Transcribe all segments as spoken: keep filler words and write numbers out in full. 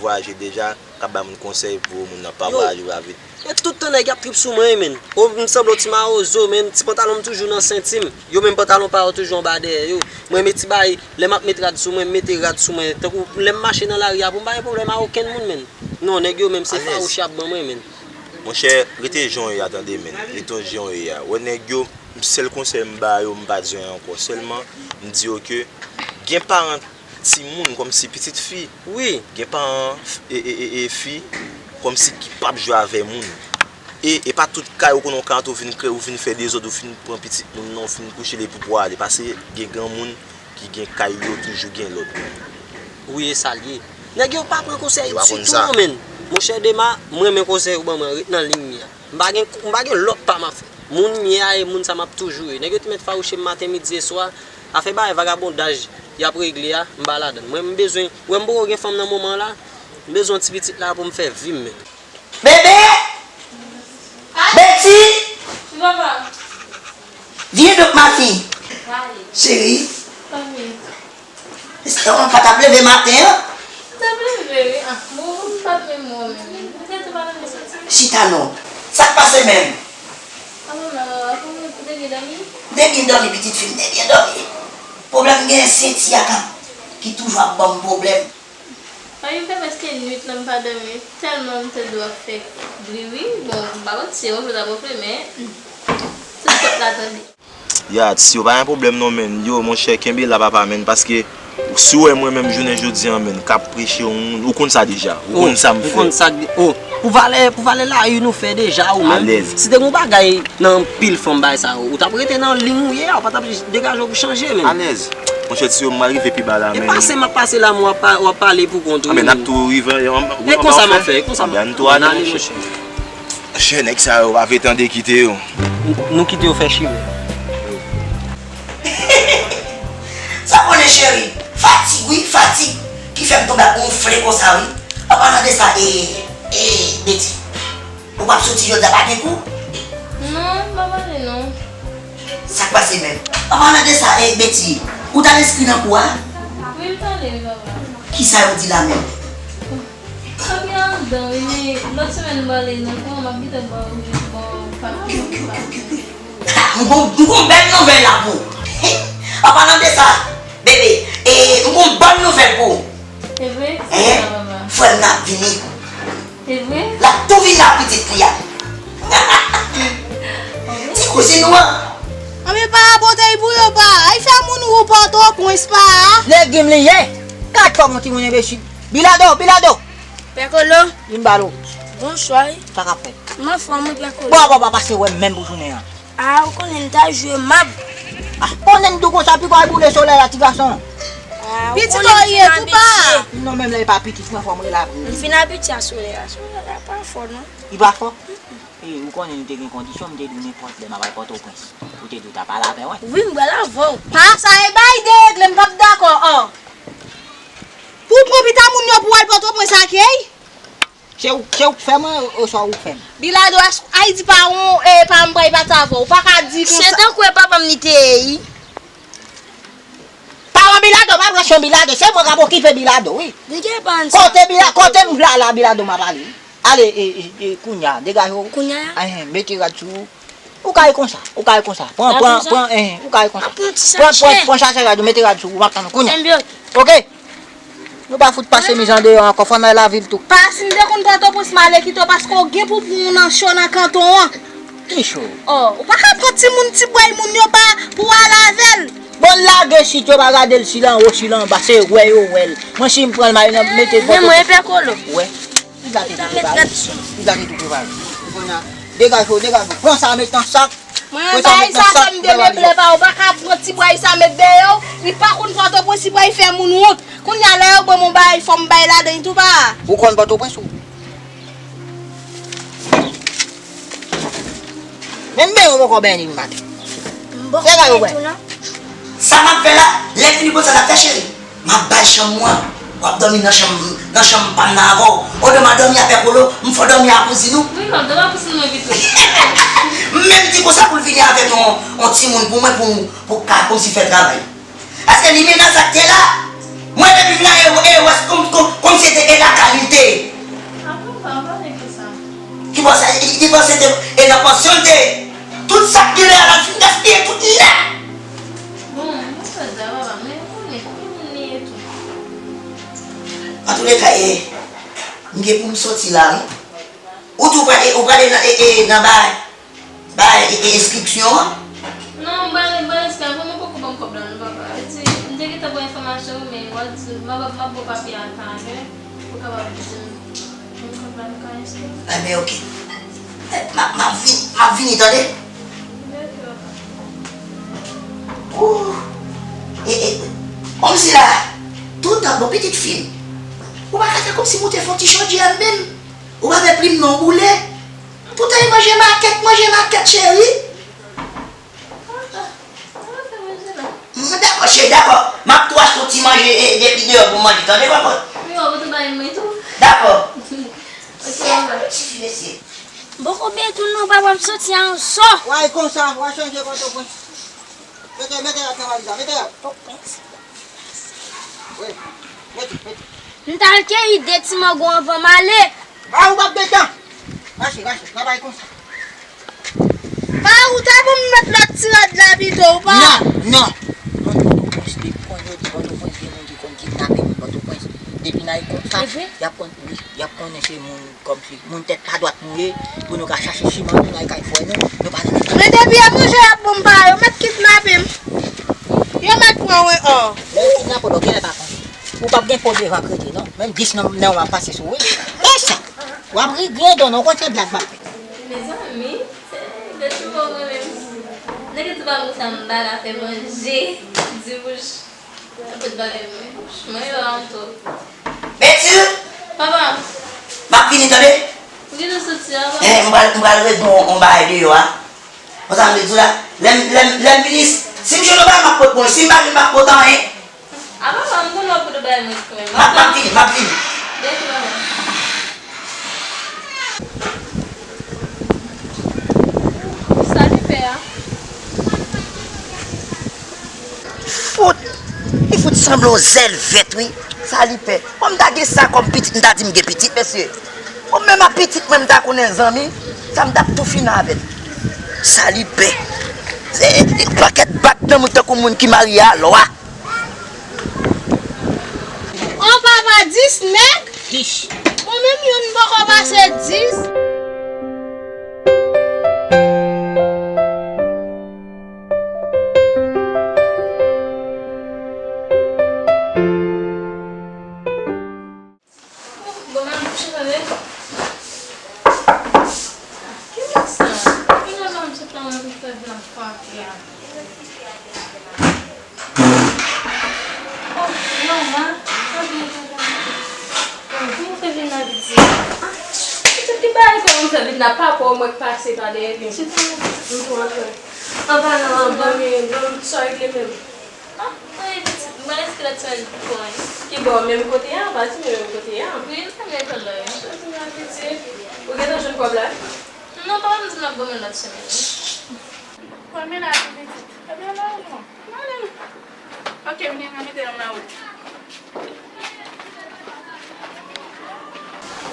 Aje deja, k ap bay moun konsèy pou moun nan pa voyaje vit. E tout tan nèg y ap trip sou mwen, menn. O, m sanble yon ti mawozo, menn. Ti pantalon m toujou nan senti m. Yo menm pantalon pa yo toujou anba dèyè yo. Mwen, mete ti bagay, lè m ap met rad sou mwen, m mete rad sou mwen. Tankou lè m mache nan lari a, pou m pa gen pwoblèm a okenn moun, menn. Non, nèg yo menm, se fawouch y ap ban mwen, menn. Monchè, rete jan w ye a, tande, menn. Rete jan w ye a. Wè, nèg yo, sèl konsèy m ba yo, m pa di anyen ankò. Sèlman, m di yo ke gen paran timoun kòmsi pitit fi. Wi. Gen paran e, e, e, e fi kòmsi ki p ap jwe avè moun. E, e pa tout kay ou konnen w ka antre, ou vin kreye, ou vin fè dezòd, ou fin pran pitit moun nan, ou fin kouche l epi pou ale. Paske gen granmoun ki gen kay yo toujou gen lòd. Wi, e sa l ye. Nèg yo pa pran konsèy ditou non, menn. Monchè Dema, m renmen konsèy ou ban mwen, ret nan liy mwen an. M pa gen, m pa gen lòt pa m ap fè. Moun m ye a e moun sa m ap toujou ye. Nèg yo te mèt fawouche m maten, midi e swa. Afè bagay vagabondaj y ap regle a, m pa ladan l. Mwen, m bezwen, ou wè m poko gen fanm nan moman an la, m bezwen yon ti pitit la pou m fè vi m, menn. Bebe! Beti! Wi, papa. Viens donc, ma fille. Chérie. Mwen pa t ap leve maten an? M t ap leve, wi. Ah, bon, m pa t menm wè w menm. Ou te tou pa nan soti? Chita non. Sa k pase menm? Ah, manman, ou te byen dòmi? M te byen dòmi, pitit fi m, m te byen dòmi. Pwoblèm gen, se ti a k ap, ki toujou ap ban m pwoblèm. Mwen menm, prèske nwit lan m pa dòmi, tèlman m tande w ap fè bri, wi. Bon, m pa konn si se wonfle w t ap wonfle, men, hmm, tout pòt la tande. Ya, si yo pa gen pwoblèm non, menn. Yo, monchè, kenbe la, papa, menn, paske si w wè mwen menm jounen jodi a, menn, k ap preche yon moun, ou konn sa deja. Ou konn sa m fè. Ou konn sa, oh, pou valè, pou valè lari nou fè deja, ou menm. Alèz. Si te gen yon bagay nan pil fanm bagay sa yo, ou t ap rete nan liy ou ye a, ou pa t ap degaje w pou chanje, menn. Alèz. Monchè, si yo m rive pi ba la, menn. E pase m ap pase la, men w ap pa, w ap pale pou kont ou, menn. A, men n ap tou rive, e konsa m ap fè, e konsa m ap fè. Ann ale, monchè. Chè, nèg sa yo pa vle tande, kite yo. Nou kite yo fè chimè. Sa konnen cheri, fatig wi, fatig ki fè m tonbe ap wonfle konsa wi. An palan de sa, e, e, Beti, ou p ap soti jodi a, pa gen kou? Non, m p ap ale non. Sa k pase menm? An palan de sa, e, Beti, ou t al enskri nan kou a? Wi, m t ale wi, papa. Kisa yo di la menm? Sa gen anndan wi, men lòt semèn m prale nan kou an, m ap gentan ba w wi, ba w papye. Wi, wi, wi, wi, wi. Ha, m gon, m gon bèl nouvèl la pou ou. An palan de sa, bebe, e, m gon bòn nouvèl pou ou. Se vre? Hein? Kisa, papa? Frè m nan ap vini. Se vre? L ap tou vini ak pitit li a. Ti kouzin ou an. Anben pa rapote l pou yo pa. Ay fè moun ou Pòtoprens pa. Legim li ye. Gad kòman timoun enbesil. Bilado, Bilado. Pè Kolo. Vin ba l ou. Bonswa. Sa k ap fèt? M anfòm wi, Pè Kolo. Bon, bon, bon, pase wè m menm pou jounen an. A, ou konnen m ta jwe mab. A, konnen m tou konsa, pi kwa boule solèy la, ti gason. A, ou konnen m fin abitye. Pitit ou ye tou pa. Non, menm lè e pa pitit, mwen fò m rele apre. M fin abitye a solèy la. Solèy la pa fò, non. Li pa fò? E, ou konnen nou te gen kondisyon, m te di w nenpòt lè m ap al Pòtoprens. Ou te di w t ap al avè mwen. Wi, m pral avè w. Pa sa, e bay deregle, m p ap dakò, an. Pou w pran pita moun yo pou w al Pòtoprens ak ey? Se ou, se ou k fè mwen, oswa ou k fè m? Bilado, èske Ayiti pa yon, e, pa m pral pati avè w? Ou pa ka di konsa. Se tankou e papa m li te ye, wi. Paran Bilado, pa pran swen Bilado, se mwen k ap okipe Bilado, wi. Kote Bila-, kote m la, la, Bilado, m ap ale, wi. Ale, e, e, e, kounya, degaje w. Kounya? Enhen, mete rad sou ou. Ou ka ye konsa, ou ka ye konsa. Pran, pran, pran, enhen, ou ka ye konsa. Pran, pran, pran chache rad ou, mete rad sou ou, m ap tann ou kounya. Oke? Nou pa fout pase miz andeyò ankò, fò n al lavil tou. Pa, si m te konn Pòtoprens, m ale kite w, paske w gen poupou w nan cho nan kanton an. Ki cho? O, ou pa ka pran timoun ti bway moun yo pa pou w al avè l. Bon, lage sit yo pa gade l, si l anwo, si l anba, se wè yo wè l. Mwen, si m pran l, m al nan mete l Pòtoprens. Men mwen, Pè Kolo. Wè. Piga te tou prepare. Piga te tou prepare. Kounye a, degaje w, degaje w. Pran sa, met nan sak. Mwen, bagay sa fè m gen men plè pa, ou pa ka pran ti bway sa met dèyè w. Li pa konn Pòtoprens, ti bway fè moun wont. Kounye a, lè yo ban m yon bagay, fò m bay ladan l tou pa. Ou konn Pòtoprens ou? Menm ben yo poko benyen li maten. Degaje w, wè. Sa m ap fè la, lè fini konsa n ap fè cheri. M ap bay chanm mwen. W ap dòmi nan chanm, nan chanm pa m nan avè w. Odan m al dòmi a Pè Kolo, m fò dòmi a kouzin ou. Wi, m ap dòmi a kouzin mwen pito. M menm di konsa pou l vini avèk yon, yon timoun pou mwen, pou, pou ka kòmsi fè travay. Èske li menaj sa k te la? Mwen depi vin la e, e wè kòm, kòm, kòm se te e lakay li te. Apa pa, pa nèg sa. Ki bò sa, ki, ki bò se te e nan pansyon li te. Tout sa k genlè a la fin gaspiye tout nèt. Bon, mwen fè dja papa, men ou konnen, konnen li ye tou. Antouleka, e, m gen pou m soti la, wi. Ou tou prale, ou prale nan, e, e, nan bay, bay, e, e, enskripsyon an? Non, m prale, m prale enskripsyon, men poko ban m kòb la non, papa. Vle di, m te gentan pran enfòmasyon ou, men w ap di, m ap, m ap ba w papye a talè, ou kapab di m, m konn pa m ka enskri. Enben, oke. M ap, m ap vini, m ap vini, tande? Oke, papa. Ooh. E, e, kòmsi la, toutan, bon, pitit fi m, ou pa ka fè kòmsi moute fè yon ti chodyè menm? Ou pa fè plim non boule? Poutan e manje makèt, manje makèt, cheri. Mwen dakò, cheri, dakò. M ap tou achte yon ti manje, e, depi deyò pou manje, tande, kòkòt? Wi, w ap tou bay mwen tou. Dakò. Ok, baba. Ti fi, mesye. Bon, konbyen tou non, papa, m soti a yon sò. W al konsa, w al chanje Pòtoprens. Mete, mete ak nan valiz la, mete yo. Pòtoprens. Wi, mete, mete. M t al keyi de ti mango anvan m ale. A, ou p ap gen tan. Rache, rache, travay konsa. Pa ou ta pou m met lòt ti rad la pito, ou pa? Non, non. Mwen Pòtoprens depi konn yo di Pòtoprens gen moun ki konn kidnape moun Pòtoprens. Depi n al konsa, y ap konn, wi, y ap konnen se moun kòmsi moun tèt pa dwat nou ye, pou nou ka chache siman nou nan kay frè nou, nou pa nan. Men depi y ap manje, y ap bon m pa yo, met kidnape m. Yo met pran wi, o. Lè yo kidnape w, genlè pa konn. Ou p ap gen po devan k rete non. Menm dis nan, nan w ap pase sou ou wi. E sa. W ap ri griyen do non, w konn se blag m ap fè. Mezanmi, se de ti mo mwen menm. Nèg yo tou pa konsa m pa ka fè manje. Di bouch. Tout bagay mwen. Mwen yo an tou. Beti! Papa! M ap vini, tande? Ou gentan soti a, papa? Eh, m pral, m pral regle yon, yon bagay deyò a. Konn sa m vle di w la? Lè m, lè m, lè m vini, si m jwenn yon bagay, m ap pot pou w. Si m pa jwenn, m ap pot anyen. A, papa, m konn w ap pot bagay mwen kanmenm. M ap, m ap vini, m ap vini. Beti, papa. Sa li fè a? Fout! Li fout sanble yon zèl vèt, wi. Sa li pè. Bon, m ta gen sa kòm pitit, m ta di m gen pitit, mesye. Bon, menm ak pitit mwen, m ta konnen zanmi, sa m t ap tou fini avè l. Sa li pè. Se pakèt bat nan moun tankou moun ki marye a lwa. O papa, dis nèg? Dis. Mwen menm youn poko pase dis. Bon, m al kouche tande. Ki moun sa? Ki moun sa m sot la mwen pou fè blan frape a? Oh, manman, sa vin fè la? Oh, vin fè vin la piti. Ah, pitit, ki bagay sa vin fè vin la? Papa, mwen k pase pa dèyè li. Chita la, pitit, m tou antre. Anba non, anba. Ban m, ban m sa regle menm. Ah, anyen pitit, mwen eske lòt semèn pou anyen. Ki bò, menm kote a? Pa di menm kote a. Wi, nou pa gen lekòl la, wi. Chita la, pitit. Ou gentan jwenn kòb la? Non, papa m di m ap ban mwen lòt semèn, wi. Pran men la tou pitit. Ebyen, la ou non. Mwen ale. Ok, m gentan mete l nan wout.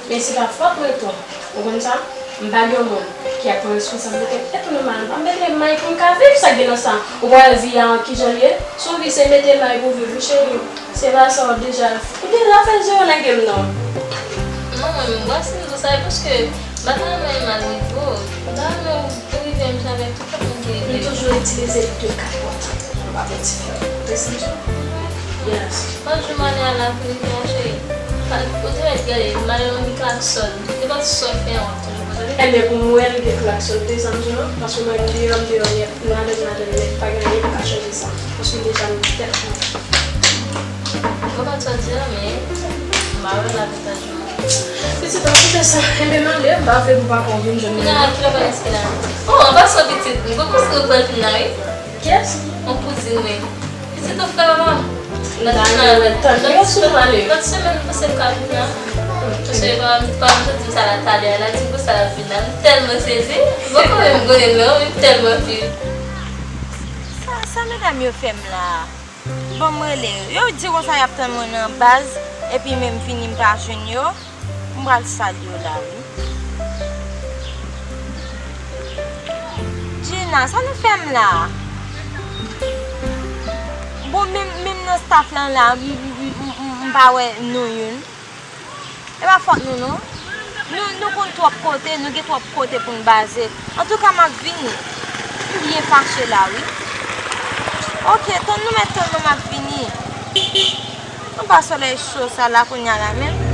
Men se pa fòt mwen tou. Ou konn sa? M pa gen yon moun ki ap pran responsablite m. E tou nòmal, m pa mete may pou m ka viv, sa k gen nan sa? Ou pa wè vi a kijan l ye? Si w vi se mete may pou viv, wi cheri. Se pa sa w deja, ou deja fè zewo nan game nan. Non, mwen menm, mwen si m di w sa, e paske batay mwen mal rive w. M ta renmen w rive m jan avèk tout lòt moun ki rive. M toujou itilize de kapòt. Ou pa fè diferan. Ou te santi w? Yes. Yon jou m ale a la pou rive a cheri. Pa, ou te mèt gade, m ale nan yon klakson. Nenpòt sa w fè an, w ap toujou poze. Enben, pou m wè l gen klakson, ou te santi w? Paske mwen, m deyò, m deyò nèt. Madanm, madanm, men pa gen anyen ki ka chanje sa. Paske deja m tèt mwen. Ou konprann sa w di a, men m pa wè l avantaj mwen. Pitit, an tout sa, enben m ale, m pa vle pou papa w vin jwenn mwen. Kounya, kilè w pral enskri la? Oh, an pasan pitit, m poko sou pral vin la, wi. Kiyès? Yon kouzin mwen. Pitit ou frè papa m. Lòt semèn, lòt semèn, lòt semèn, m panse m ka vin la. Paske pa, pa m soti sa la talè a, l a di konsa l ap vin la. M tèlman sezi. M poko menm konnen l non, wi, m tèlman fi. Sa, sa medam yo fè m la a? Bon, m rele yo. Yo di konsa y ap tann mwen nan baz, epi menm vini m pa jwenn yo. M pral sal yo la, wi. Gina, sa nou fè m la? Bon, menm, menm nan staff lan la, m, m, m, m, m pa wè nou youn. E pa fòt nou, non. Nou, nou konn twòp kote, nou gen twòp kote pou n baze. Antouka, m ap vini. M byen fache la, wi. Oke, tann nou mèt tann mwen, m ap vini. Anba solèy cho sa la kounye a la menm.